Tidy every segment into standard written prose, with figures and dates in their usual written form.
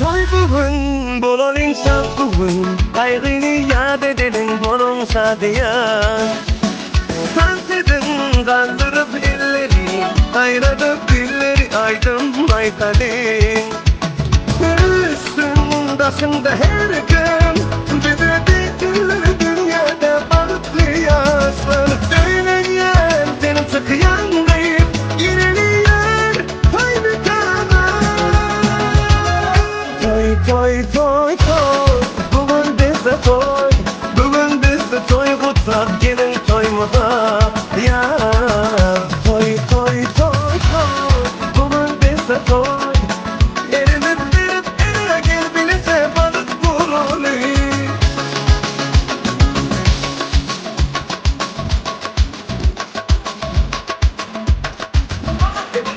Toý bu gün, bolalyň şat bu gün, Gaýgyny ýat edeliň, boluň şadyýan. Tans ediň, galdyryp elleri, Saýradyp dilleri aýdym aýtalyň. Üstüň daşyňda her kim, Bize degil dünýäde bagtly ýaşlar. Öýlenýän, senem çykýaň diýip, Gireliýär toý mekana. Toý, toý, toý, toý, bu gün bizde toý, Bu gün bizde toý gutlap geliň toýumyza, ýar. Toý, toý, toý, toý, bu gün bizde toý, Elimiz berip ele gel bileje balyk bolaly.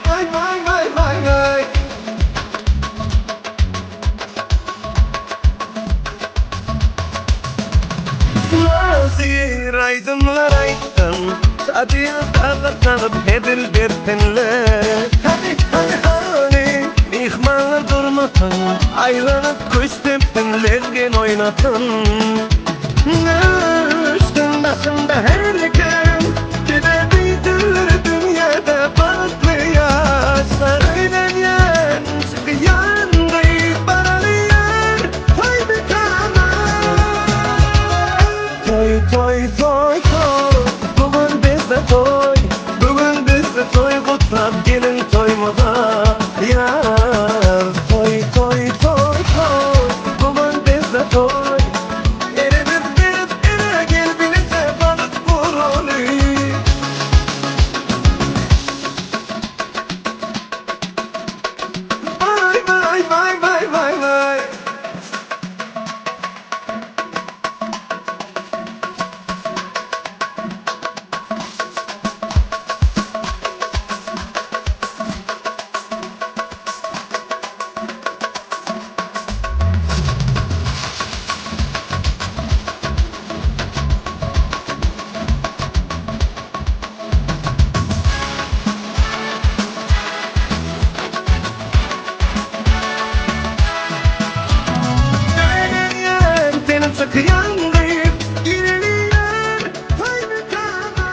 Vay vay vay vay vay. Nazir aýdymlar aýtdyň, Şadyýan sagat salyp hezil bersinler. Hany, hany, hany, myhmanlar durmasyn, Aýlanyp küşt depsin, lezgin oýnasyn. Küştüň başynda her kim, Bize diýdirler dünýäde bagtly ýaşlar. Öýlenýän, çykýan gyz baralýar toý mekana. Toý, toý, toý, toý, bu gün bizde toý, Bu gün bizde toý gutlap geliň toýumyza, ýar. Toý, toý, toý, toý, bu gün bizde toý, Elimiz berip ele gel bileje balyk bolaly. Vay vay vay vay vay vay. Öýlenýän senem çykýaň diýip, Gireliýär toý mekana.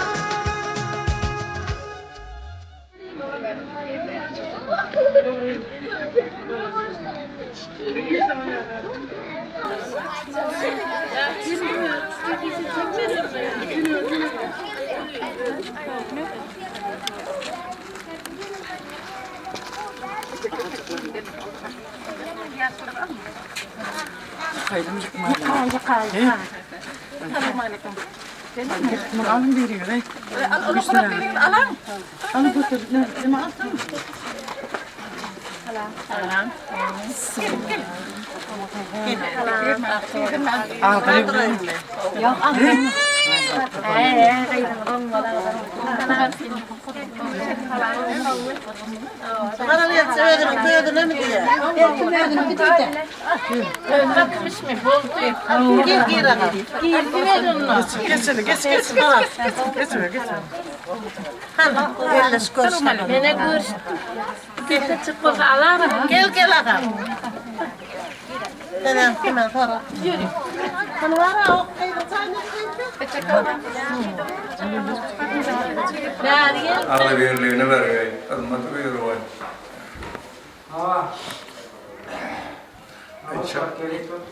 Agzybirligini bergeý, hyzmaty buýurgaý.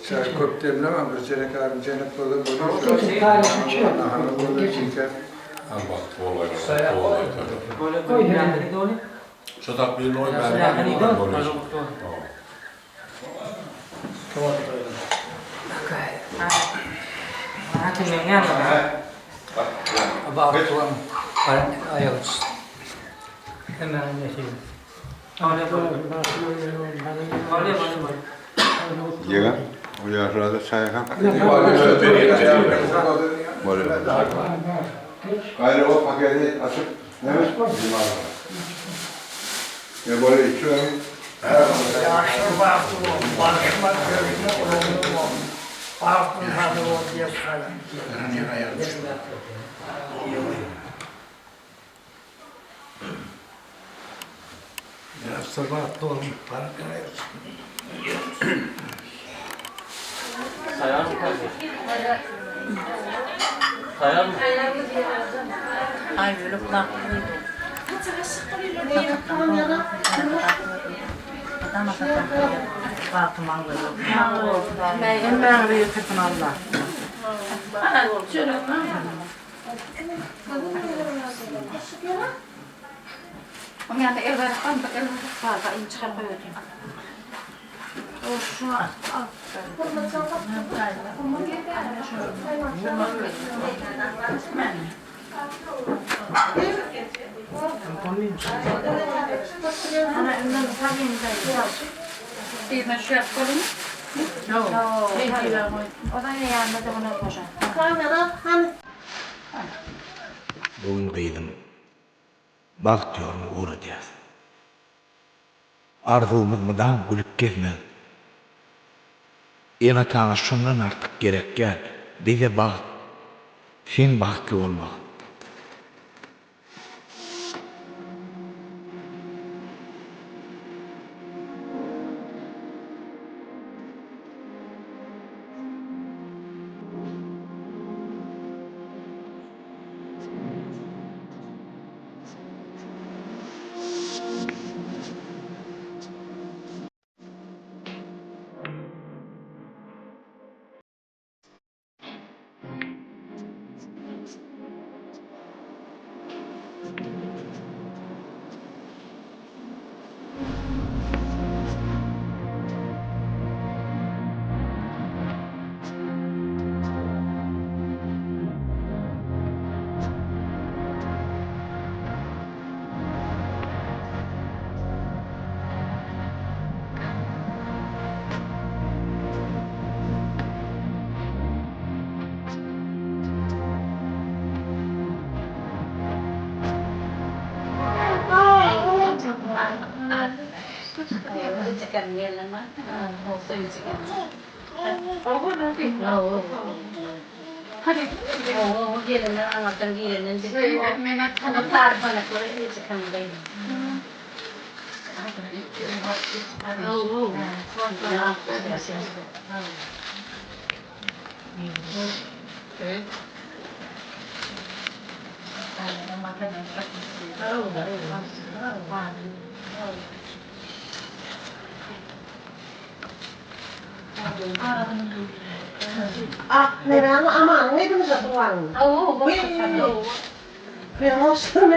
Çay köp demlemem, bir çerek arım cennet bolsa bolýar. Şu takbirini oy ben bolýar. Ýegen, o ýaşlarda çaýham. Gaýry o paketi açyp, näme Ya böyle içiyorum. Yaşlı baktı o, barışmak görüşme olumlu o. Baktım hadi o diye sayın. Biraz sabah doğum para Sayar mı kardeş? Sayar mı? Ay böyle kulaklıydı. Onun yanında el bayraktan bak el bayrak var. İn çıkar koyuyorum. O şu al. Ana önden tabii Ben şu yap koyayım. Yok. O da yanında da bunu koyacağım. Bugün gyzym bagt ýoluna ugradýas. Arzuwymyz mydam gülüp gezmek. Ene-ataňa şondan artyk gerek däl. Bize bagt, seň bagtly bolmagyň. Ah, nereye aman ne demiş var mı? Ben olsun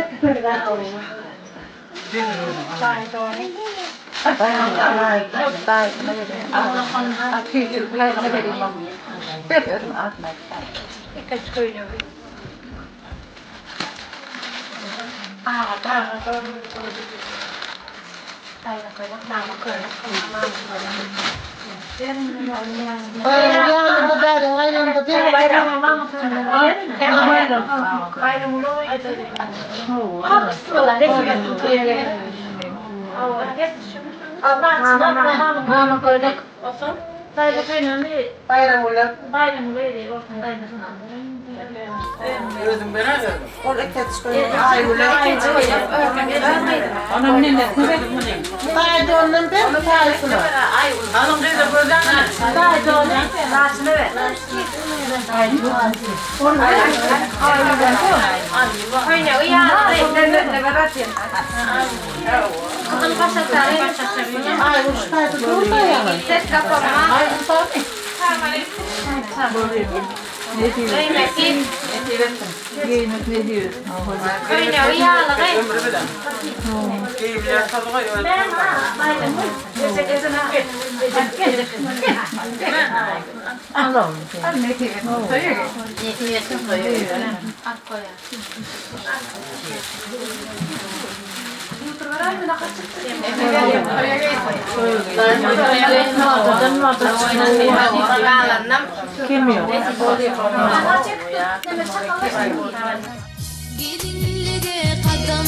Gelinlige gadam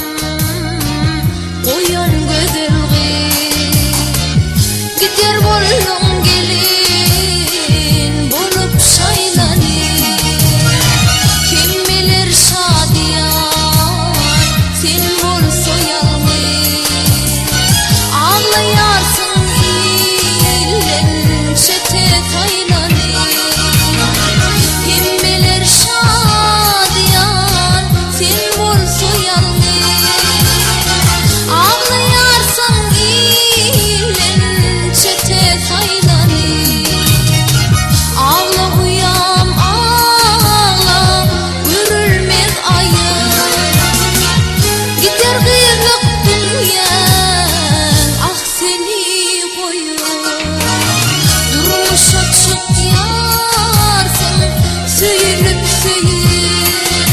goýan gözel gyz, Gider bolduň gelin bolup şaýlanyp. Hemmeler şadyýan, sen bolsa ýalňyz. Aglaýarsyň ilden çete saýlanyp. Hemmeler şadyýan, sen bolsa ýalňyz. Aglaýarsyň ilden çete saýlanyp. Agla uýam agla, görülmez aýyp. Gider gyzlyk dünýäň, ah seni goýup. Durmuşa çykýarsyň söýülip söýüp.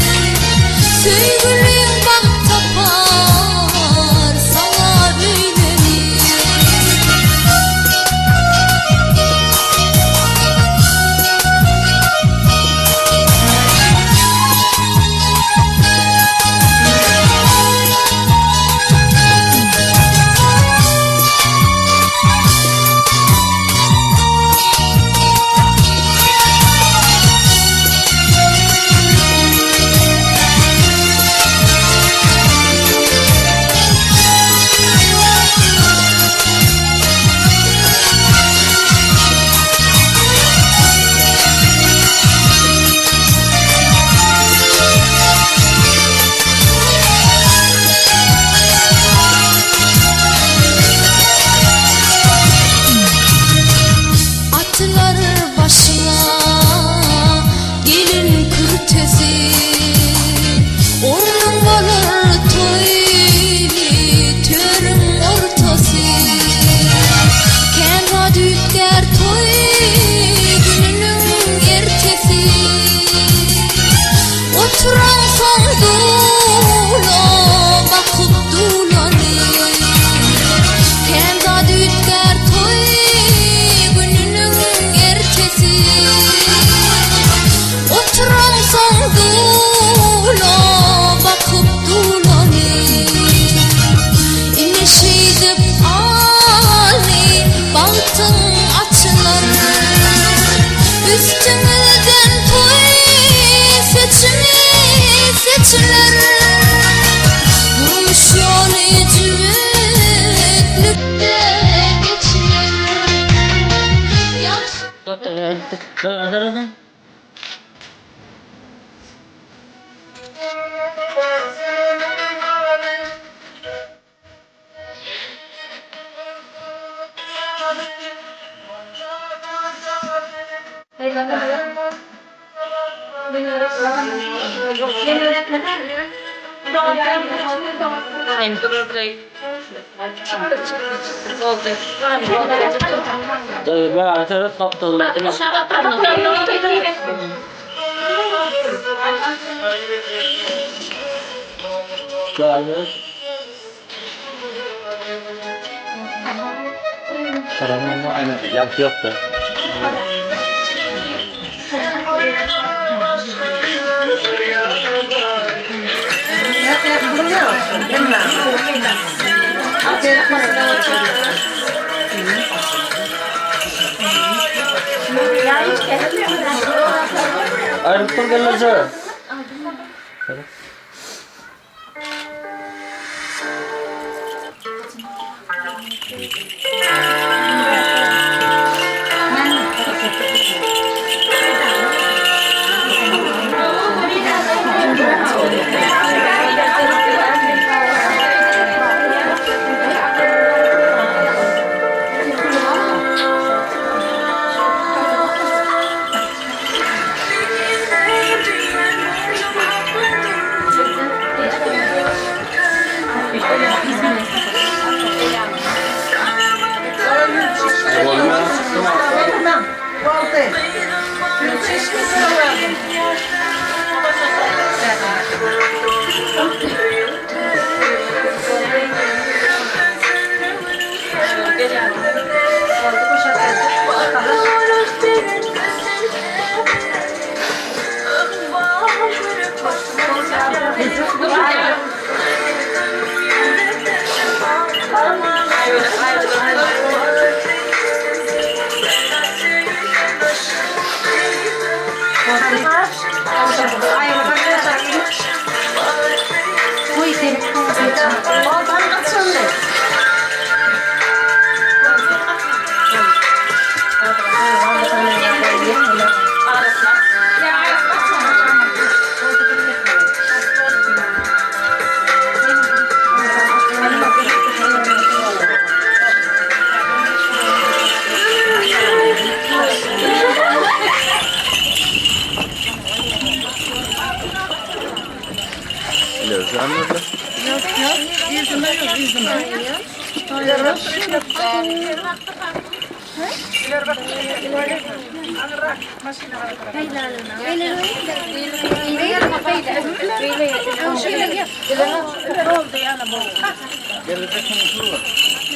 Söýgüliň bagt tapar saňa öýlenip. Atylar başyňa gelin kürtesi, Ornuň bolar toýly törüň ortasy. Kän zat üýtgär toý gününiň ertesi, Oturansoň dula bakyp dulany. Kän zat üýtgär toý gününiň ertesi, Oturansoň dula bakyp dulany. Ine şeýdip aly bagtyň açylar, Üstüňizden toý seçimi seçiler. Durmuş ýoly jübütlikde geçiler. Ýagşy.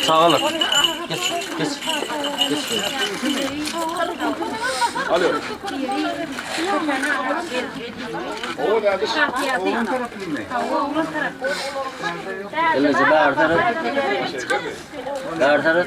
Çagalar. Geç, geç. Geç. Alo. Elinizi bağır taraf. Bağır taraf.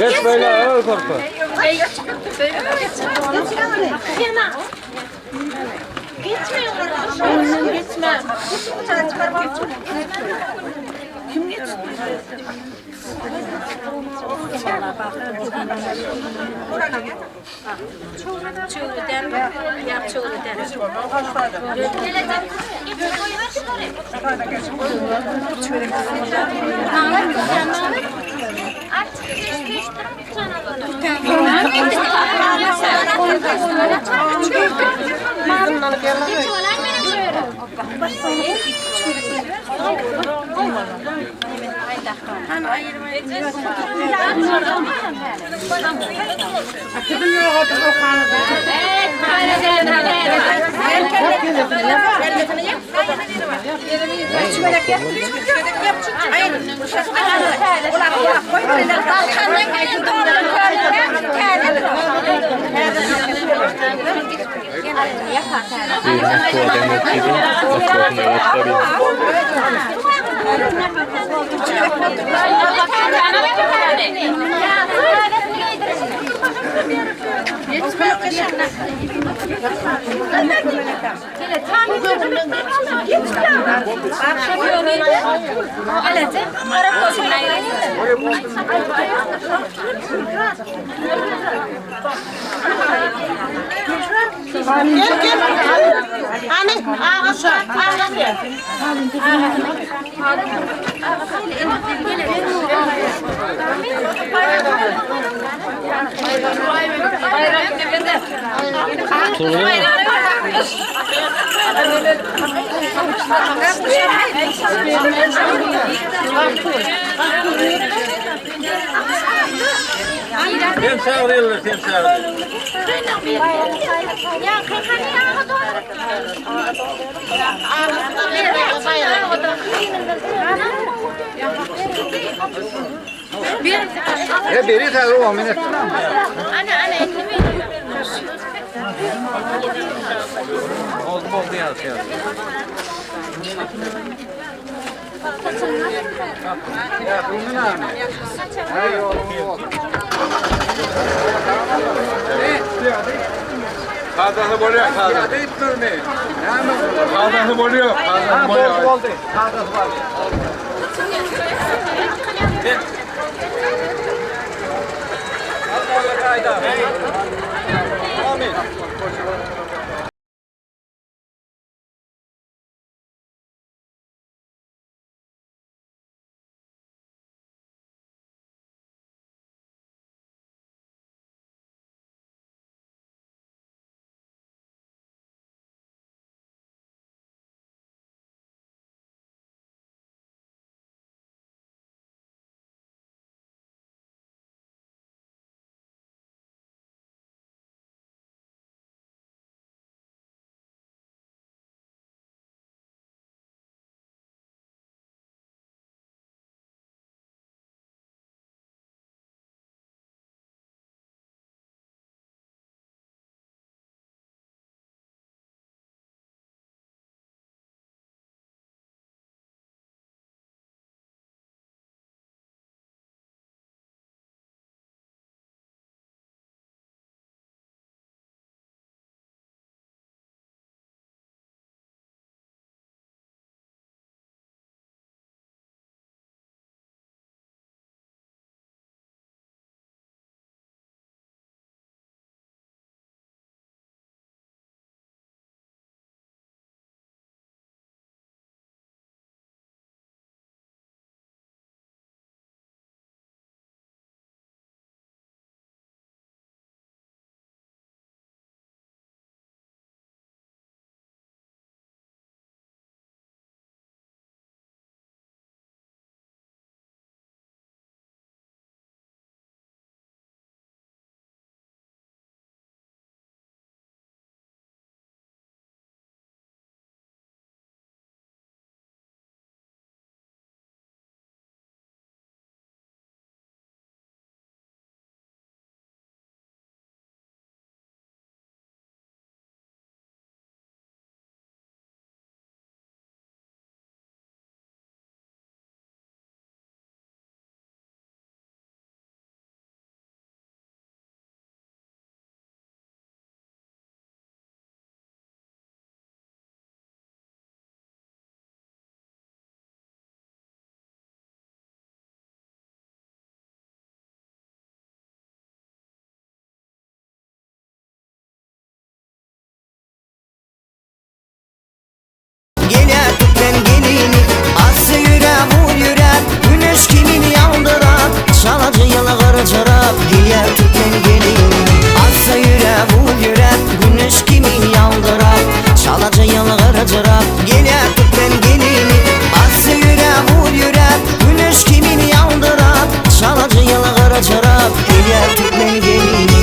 Geç böyle öl korku. Gel gel. Hani ağası, ağası. Hem sağırırlar hem sağırırlar. E biri de o minnet. Oldu oldu ya. Kazası boluyor, kazası. Kazası boluyor, kazası boluyor. Oldu. Kazası var. Çalaja ýylgyrjyrap gelýär türkmen gelini. Assa ýöräp, uz ýöräp, güneş kimin ýaldyrap. Çalaja ýylgyrjyrap gelýär türkmen gelini. Assa ýöräp, uz ýöräp, güneş kimin ýaldyrap. Çalaja ýylgyrjyrap gelýär türkmen gelini.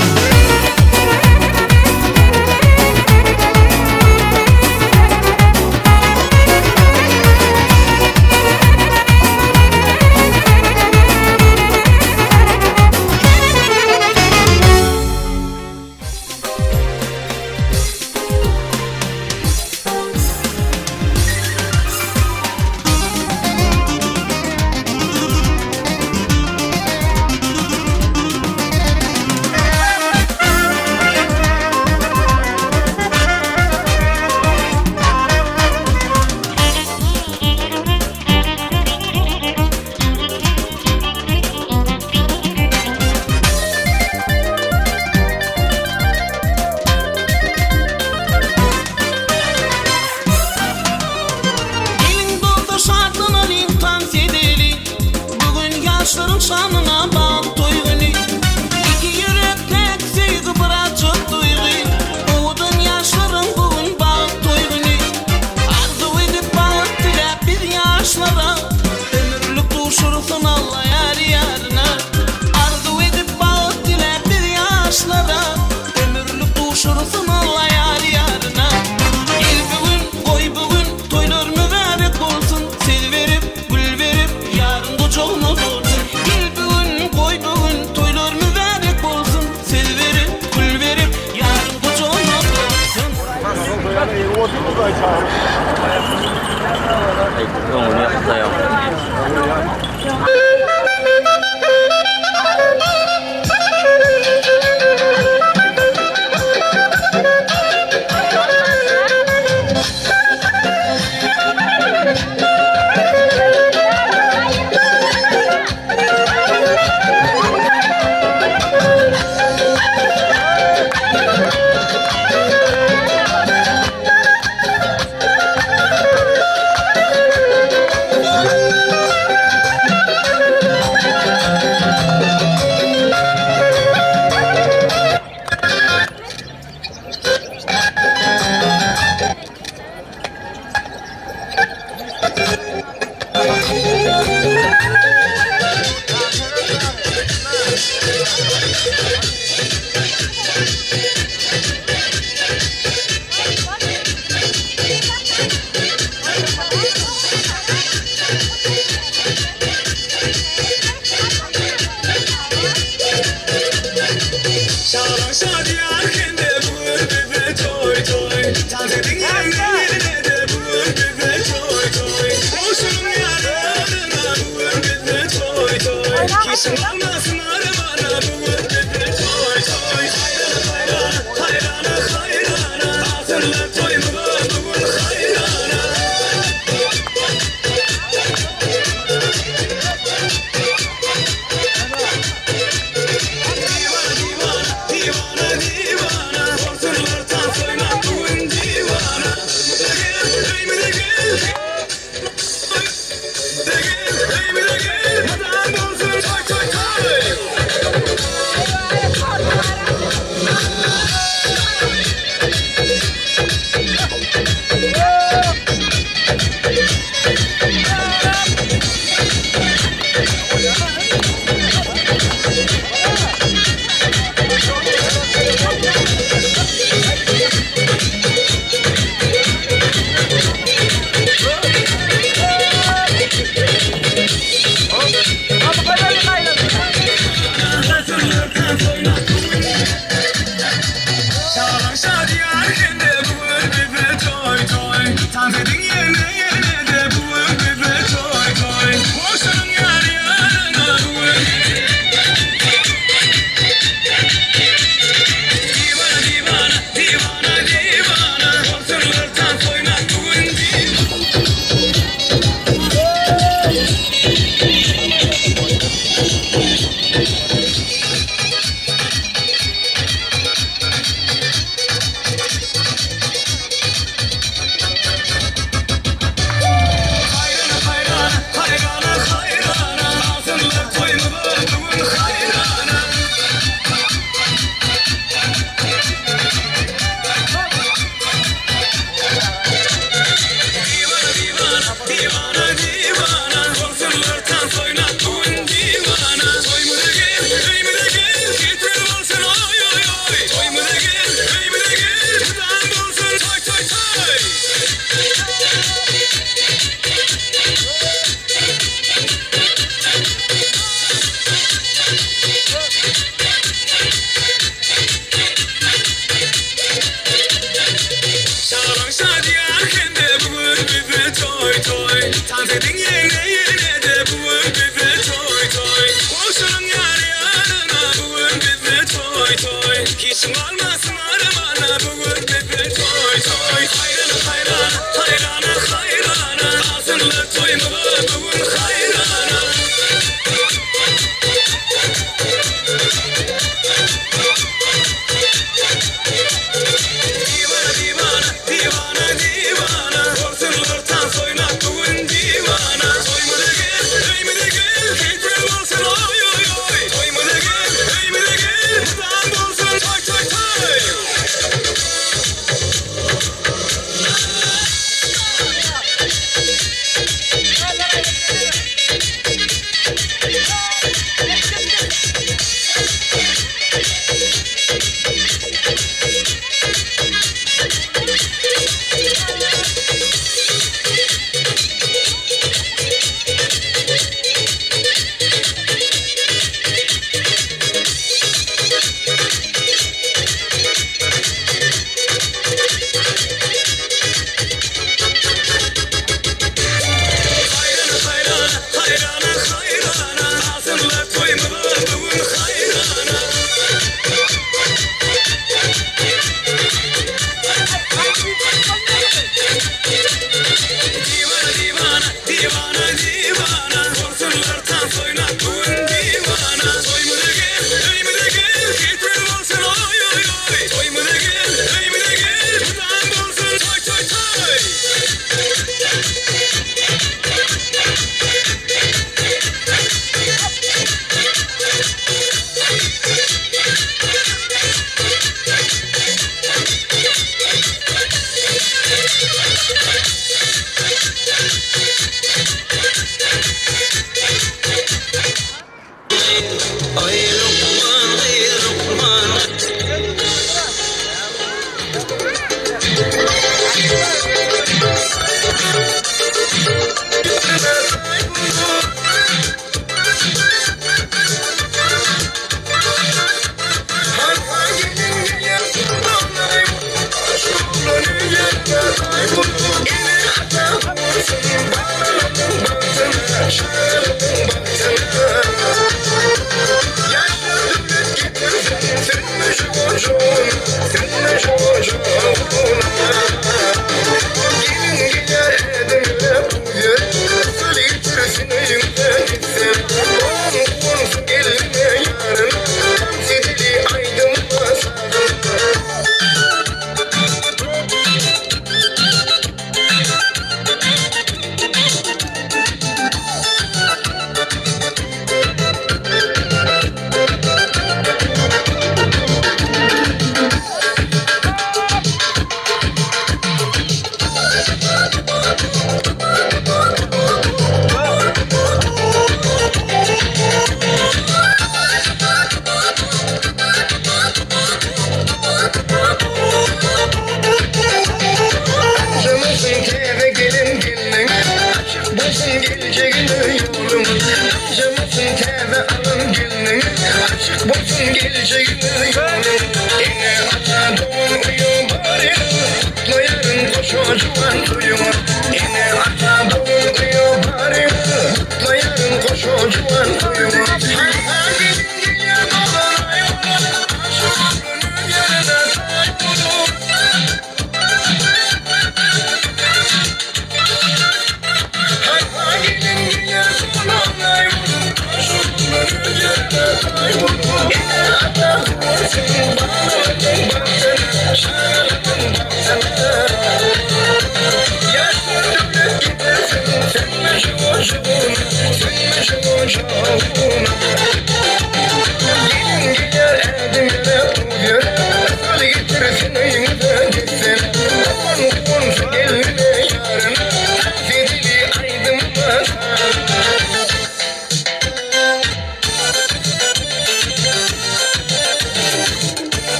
Geliň bolsa şatlanalyň tans edeliň Bu gün ýaşlaryň şanyna bagt toý güni Iki ýürek päk söýgi bir ajap duýgy Owadan ýaşlaryň bu gün bagt toý güni Arzuw edip bagt diläp biz ýaşlara Ömürlik duşursyn Alla ýar-ýaryna Arzuw edip bagt diläp biz ýaşlara Ömürlik duşursyn Alla ýar-ýaryna Gel bu gün, goý bu gün Toýlar mübärek bolsun Sez berip, gül berip, ýaryň gujagyna dolsun Gel bu gün, goý bu gün Toýlar mübärek bolsun Sez berip, gül berip, ýaryň gujagyna dolsun. Öňüni ýaksaýaň. Haýrana haýrana haýrana haýrana Asyrlar toýumyza bu gün haýrana. Diwana diwana diwana diwana Bolsunlar tans oýnap bu gün diwana. Toýumyza gel öýmüze gel Gitmeli bolsun oý oý oý Toýumyza gel öýmüze gel Mydam bolsun toý toý toý. Aý lukman gyz lukman.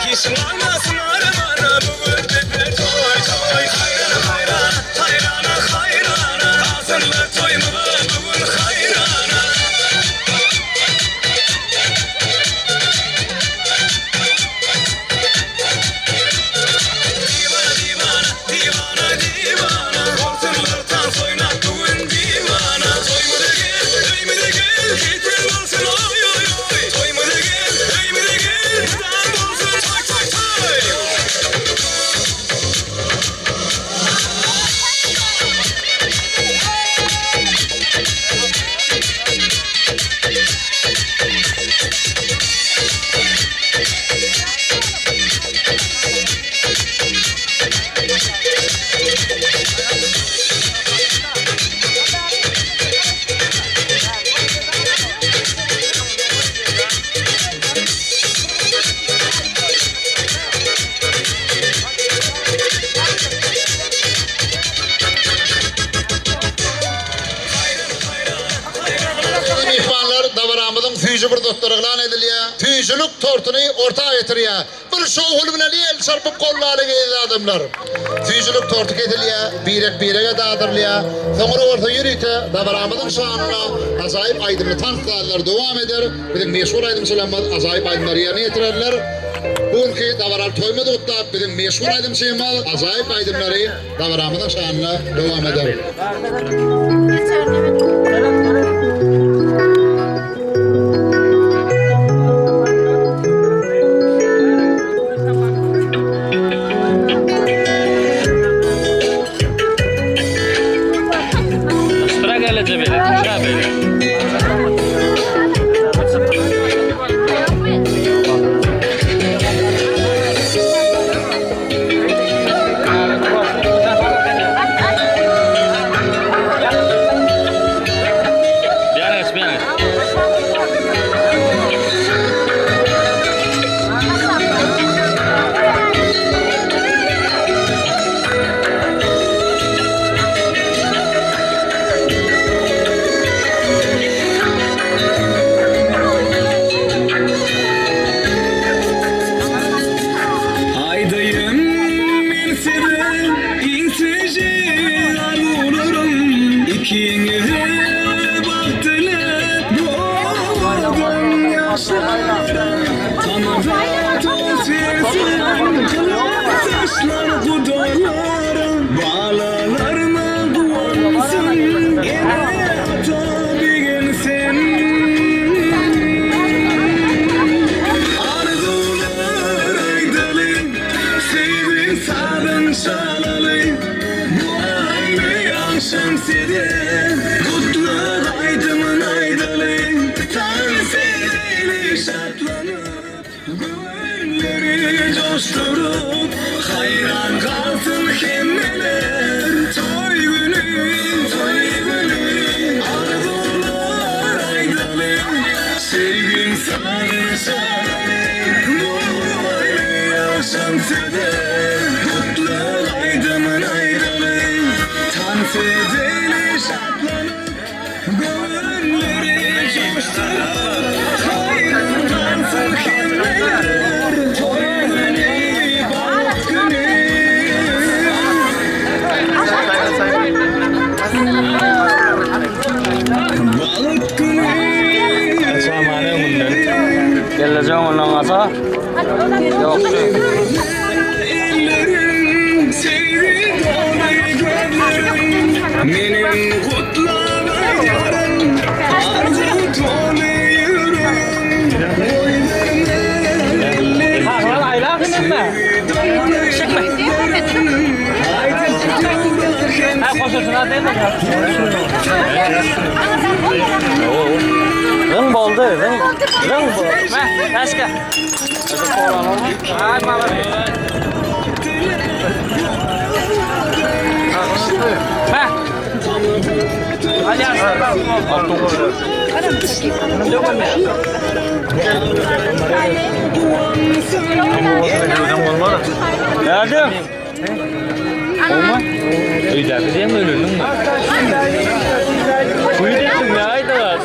Kişi almasın armana bugün bize. Süýji pursatlar yglan edilýär. Süýjülik tortuny orta getirýär. Bir şowhun bilen el çarpyp gollalyň eziz adamlar. Süýjülik torty kesilýär, birek-birege dadyrylýar. Soňra bolsa ýörite dabaramyzyň şanyna ajaýyp aýdymly tans sazlary dowam eder. Biziň meşhur aýdymçylarymyz ajaýyp aýdymlary ýerine ýetirerler. Bu günki dabaraly toýumyzy gutlap biziň meşhur aýdymçymyz ajaýyp aýdymlary dabaramyzyň şanyna dowam eder. Aýdaýyn men size iň süýji arzuwlarym Ikiňize bagt diläp bu owadan ýaşlara Tamada toz bersin klasdaşlar gudalara Balalaryna guwansyn ene-ata begensin Arzuwlar aýdaly, söýgi sazyn çalaly, Bu aýly agşam size gutlag aýdymyn aýdaly, Tans edeli şatlanyp, göwünleri joşduryp, Haýran galsyn hemmeler, toý güni, toý güni, Arzuwlar aýdaly, söýgiň sazyn çalaly, Bu aýly agşam size gutlag aýdymyn aýdaly, Tans edeli şatlanyp, göwünleri joşduryp, Haýran galsyn hemmeler, toý güni, bagt güni. Bagt güni. Açamany öňünden. Gelneje öňünden gaça. Ýok. Ellerim söýgi doly gözlerim Meniň gutlag aýdarym Arzuw doly ýüregim Goý berme ellerim Söýgi doly gözlerim Aýdyp dur hem Zıň boldy, zıň. Zıň boldy. Başga. Ay malades. Heh. Nerede? Olma. Öýdäki diýen ölüniň mi? Kuyu dedim ya ayda.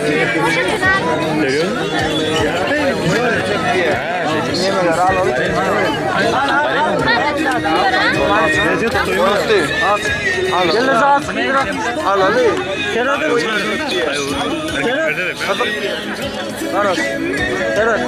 Görüyor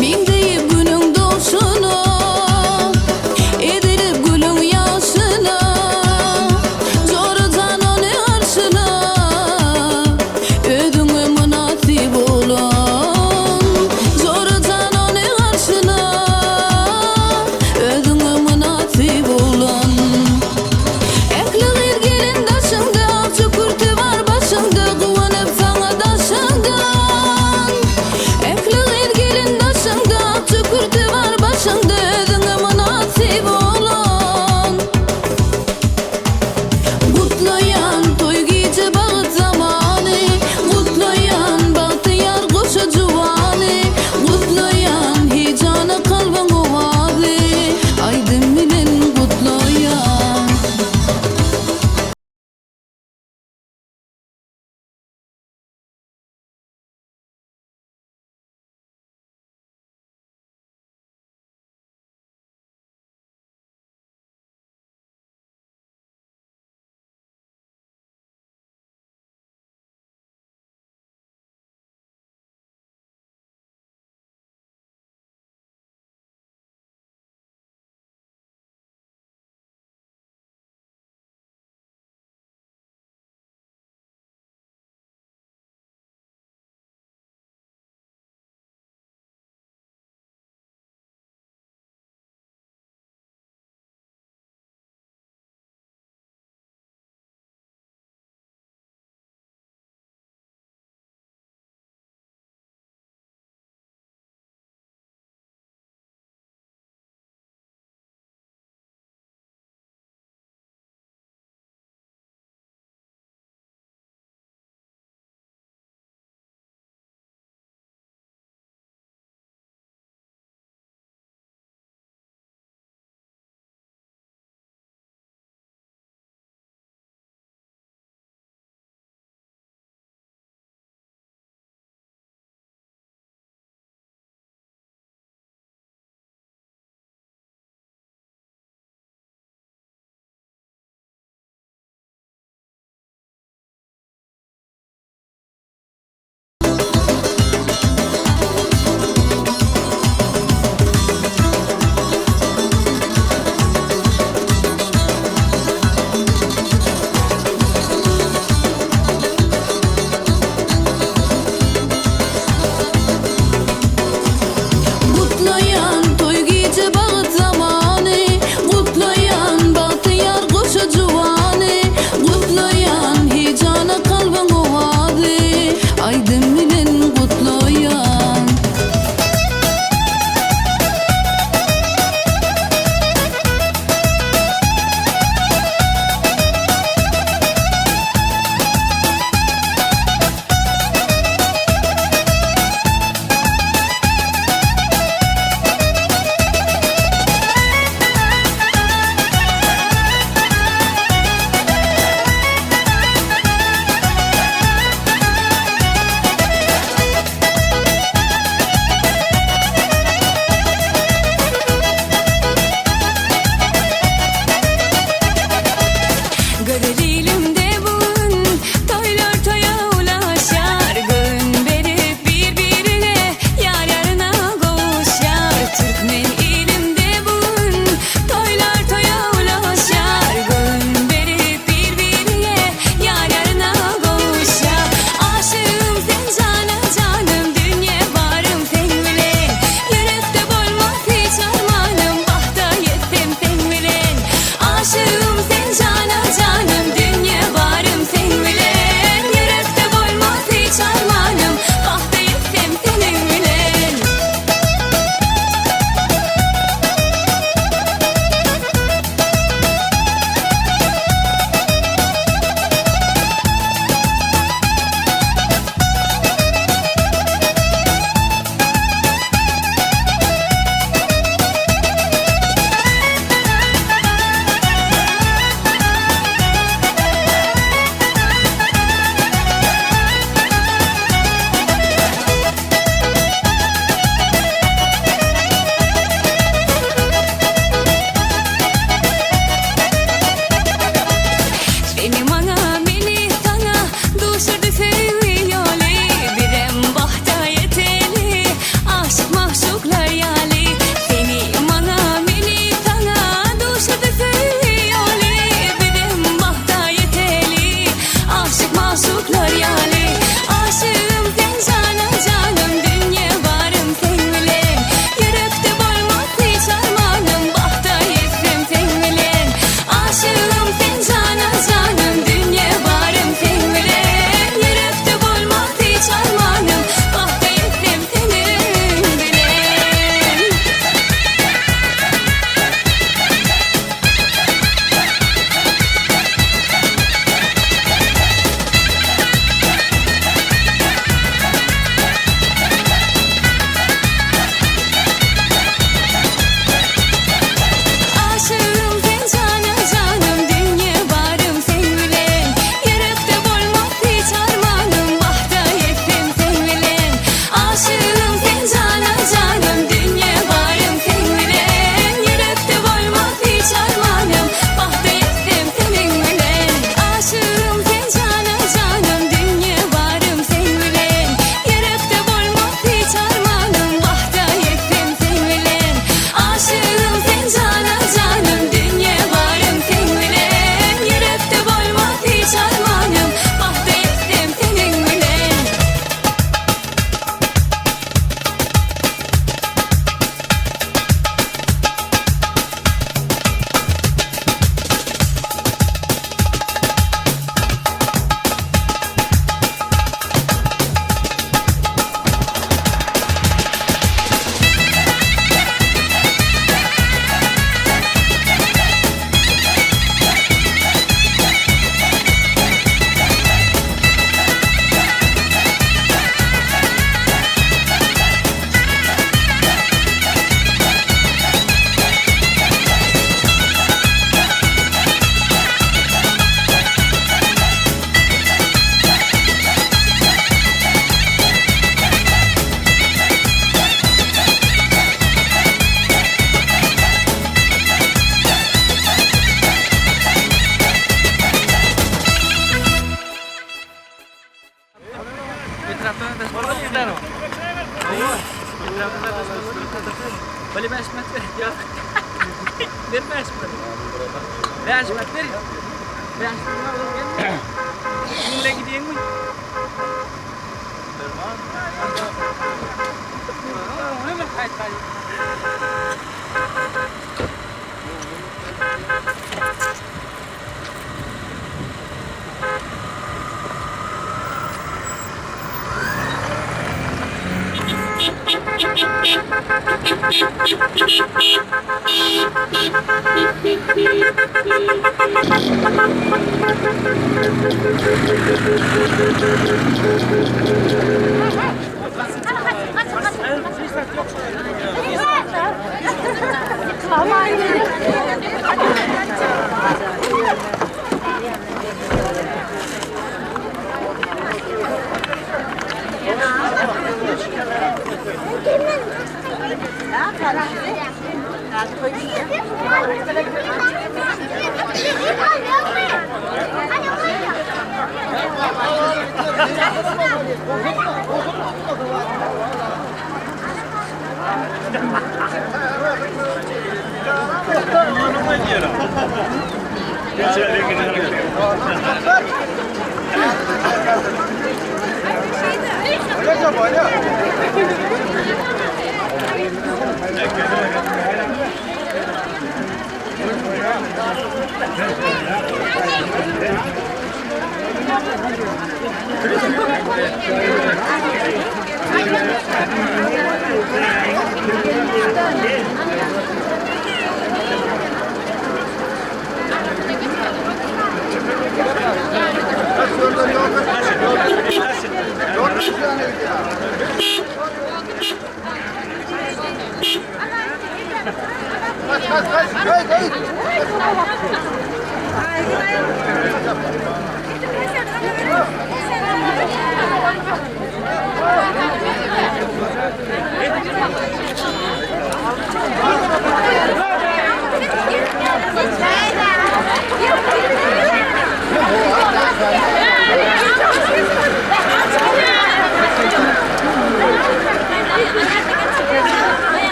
Men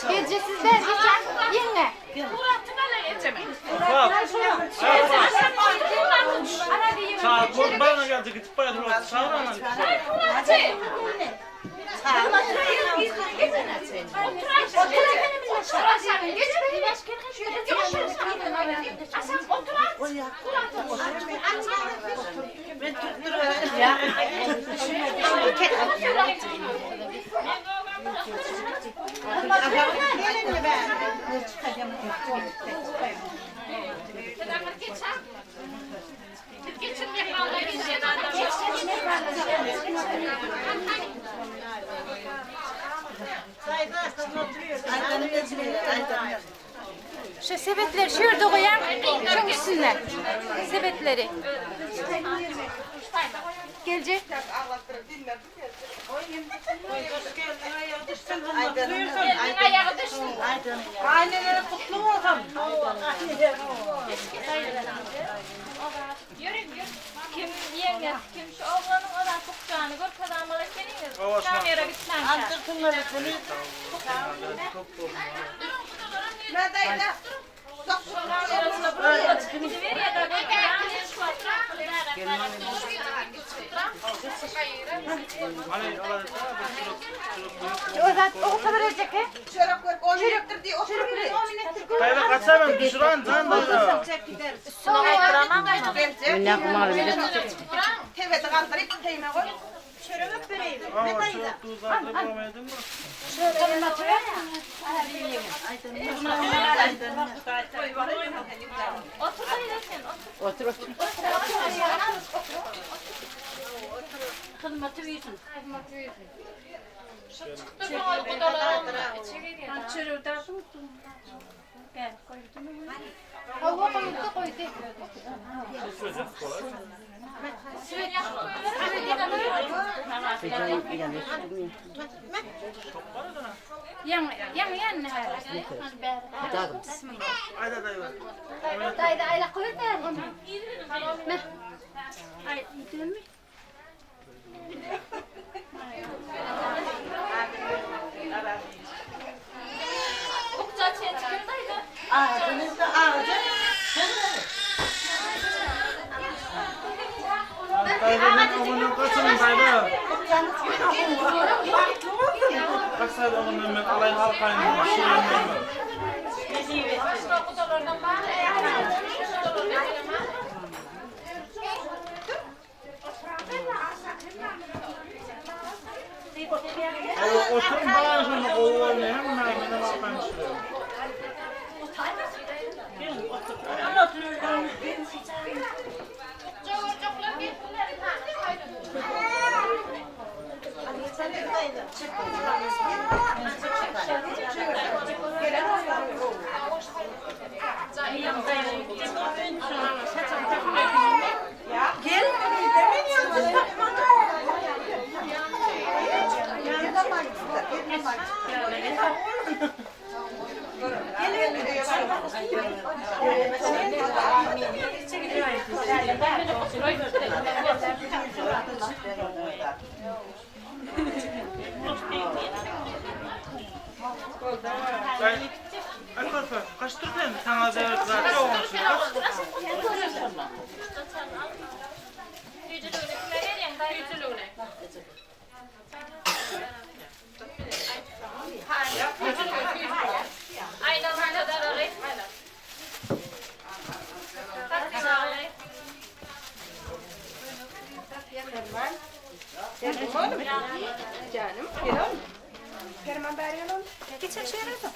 Gelje sizde geçen ýeňňe. Şu sebetleri şu ýerde goýaň, şoň üstünde. Sebetleri. Geljek. Aileleri kutlu olsun. Kim ýeňňesi, kim şu oglanyň ola bukjany görkezamaly ekeniňiz. Kamera gitmänkä. Ozat o habar berjek he? Çörek görüp 10 minutdur diye oturup 10 minutdur. Dayı kaçamam düşüren can dayı. Tebeti kaldırıp teyme koy. Çörek vereyim. Ne dayı? Otur dayı sen, otur. Hyzmaty büýsün. Hyzmaty büýsün. Şu çykdy soň gudalar içe girýär. Çörek daşyň Gel goýdum. Hawa goýdy goýdy. Ýaňy ýaňy ýanyna häzir. Ayda dayı. Daýda aýlak goýur bäri. Meh. Aý, dönme. Bukja çen çykyp daýda. Dayı ben kaçamam dayı. Kaçsaydı onun ben alayım halkayım. Başga gudalardan bar. Oturun bana şunu kovuyor ne hem ben halkayım şuraya. Kaç türden sana da zaten olmuş. Tüýjüligini kime berýäň? Tüýjüligini. Aýdan hana daragy. Takdinagy. Geçen şu ýere otur.